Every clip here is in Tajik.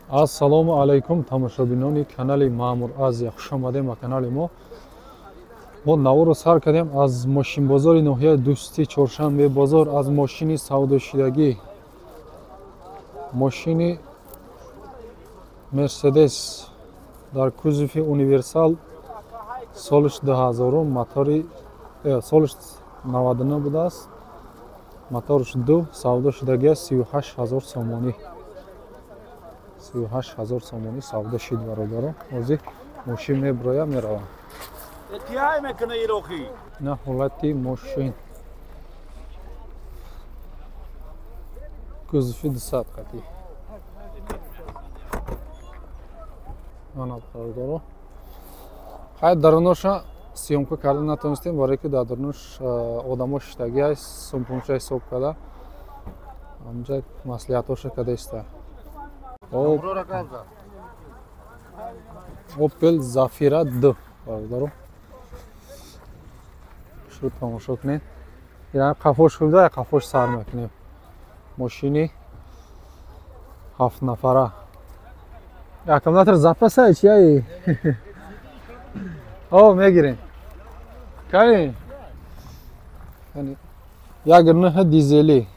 Ассалому алайкум, тамошобинони канали Маъмур Азия, хуш омадем ба канали мо. Мо наворо сар кардем аз мошинбозори ноҳияи Дӯстӣ, Чоршанбе бозор, аз мошини савдошидагӣ, мошини Мерседес дар кузови универсал, солиш 2000, мотори солиш 99 будааст, моторш 2, савдо шудагӣ аст 38 000 сомонӣ. 38 000 сомонӣ савдо шид, бародаро. Ҳозир мошин меброя, меравам. На ҳолати мошин, кузови 200 қатӣ. Ана, бародаро, хай, даруноша съёмка карда натонистем, барое ки дар дарунош одамо шиштагӣ аст, сумпунша ҳисоб карда, ҳамҷа маслиҳатоша карда иста. Опел Зафира Д, бародаро, шуд, тамошо кунед. Ина қафош хубда, қафош сар мекунем. Мошини 7 нафара. Аккумулятор запаса чияи? О, мегирем. Кани? Як нӯҳ дизелӣ.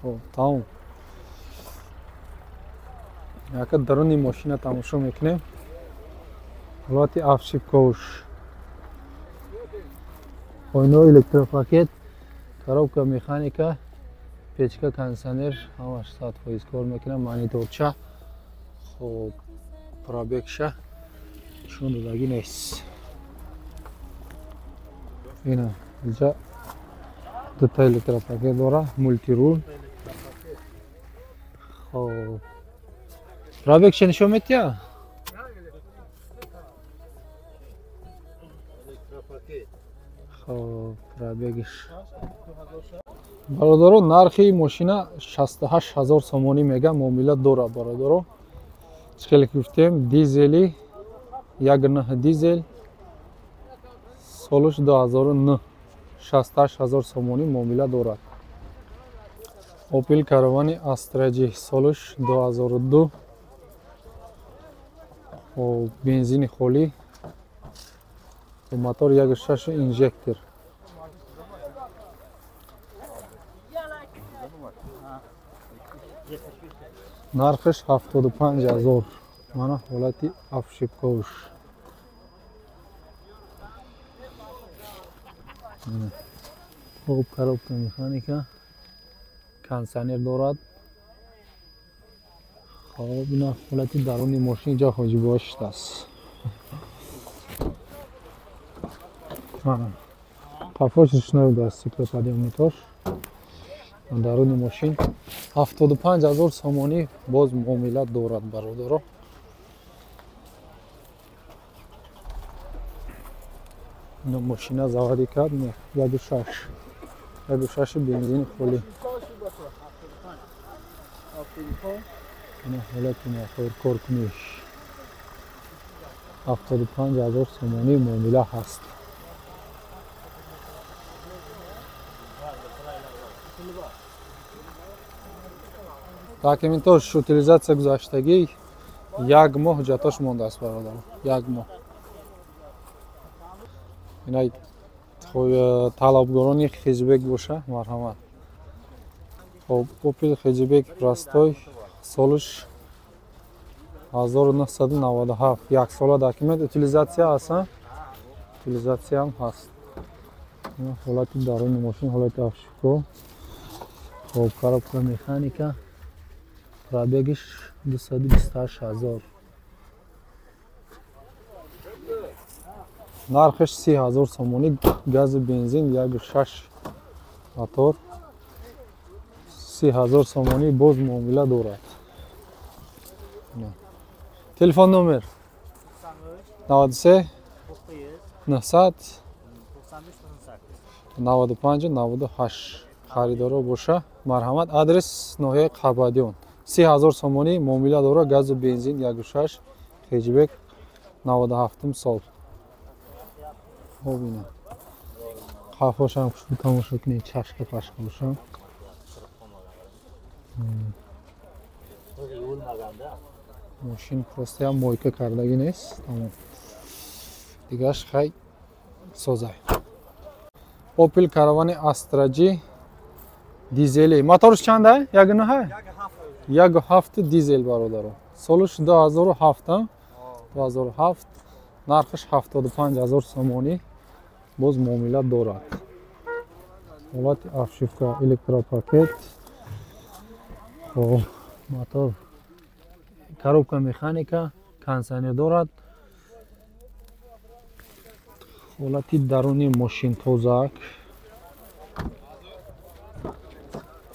Хоб, тамом. Яка даруни мошина тамошо мекунем. Ҳолати обшивкааш. Ойно электропакет, коробка механика, печка, кондиционер, ҳамаш 100% кор мекунад, мониторча. Хоб, пробегша нишон додагӣ нест. Ина инҷа дута электропакет дора, мультирул. Хоб, пробегша нишон метиҳад? Хоб, пробегиш, бародаро, нархи мошина 68 000 сомонӣ мега, муомила дорад, бародаро. Чӣ хеле ки гуфтем, дизели, 1,9 дизел, солаш 2009, 68 000 сомонӣ, муомила дорад. Опел Каравани Астра Ҷи, солаш 2002, хоб, бензини холӣ, мотор 1,6 инжектор. Нархаш 75 000. Мана ҳолати обшивкааш. Хоб, коробка механика, кондиционер дорад. Хоб, ина ҳолати даруни мошин, ҷа хоҷибош шудааст. Қафош ручной будааст, стеклоподъёмникош. Даруни мошин 75 000 сомонӣ, боз муомила дорад, бародаро. Ина мошина заводӣ кард, 1,6, 1,6 бензини холӣ. Ина ҳолати мотор, коркуниш. 75 000 сомонӣ, муомила ҳаст. Документош утилизатсия гузаштагӣ, як моҳ ҳуҷҷатош мондааст, бародаро, як моҳ. Ина талабгорони хеҷбек боша, марҳамат. Хоб, Опел хеҷбек простой, солиш 1997, яксола документ, утилизатсия ҳаст, утилизатсияам ҳаст. Ҳолати даруни мошин, ҳолати обшивко. Хоб, коробка механика, пробегиш 228 000, нархаш 30 000 сомонӣ, газу бензин, 1,6 мотор, 30 000 сомонӣ, боз муомила дорад. Телефон номер 93 900 95 98. Харидоро боша, марҳамат. Адрес ноҳияи Қабадиён. 30 000 сомонӣ, муомила дорад, газу бензин, 1,6 хеҷбек, 97 сол. Хоб, ина қафошам хушбу тамошо кунед, чашка пашка бошам. Yuvilmaganda. Мошин просто ям мойка кардагӣ нест, тамом. Дигаш хай созай. Opel Caravane Astra G дизели. Моторш чанда? 1.9? 1.7 дизел бародаро. Солиш 2007, 2007. Нархиш 75 000 сомонӣ. Боз муомила дорад. Ҳолати обшивка, электропакет. Хоб, мотор, коробка механика, кондиционер дорад. Ҳолати даруни мошин тозак.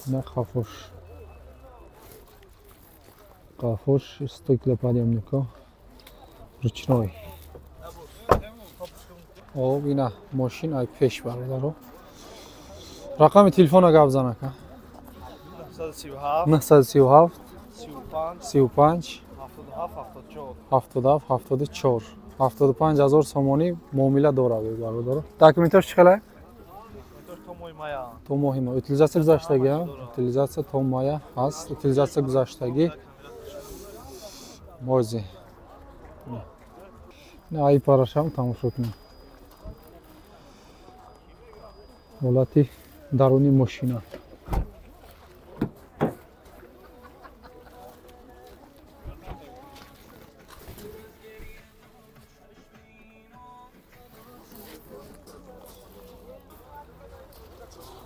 На қафош. Қафош стеклоподъёмника ручной. Об ина мошин ай пеш бародаро. Рақами телефона гап занака. 937 35 77 74 75 000 сомонӣ муомила дорад бародаро. Документош чӣ хела? То моҳи май. Утилизация гузаштагӣ, утилизация то мая ҳаст, утилизация гузаштагӣ. Мози. Ай парашам тамошо кунем. Ҳолати даруни мошина.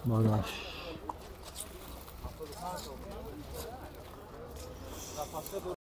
Багаж.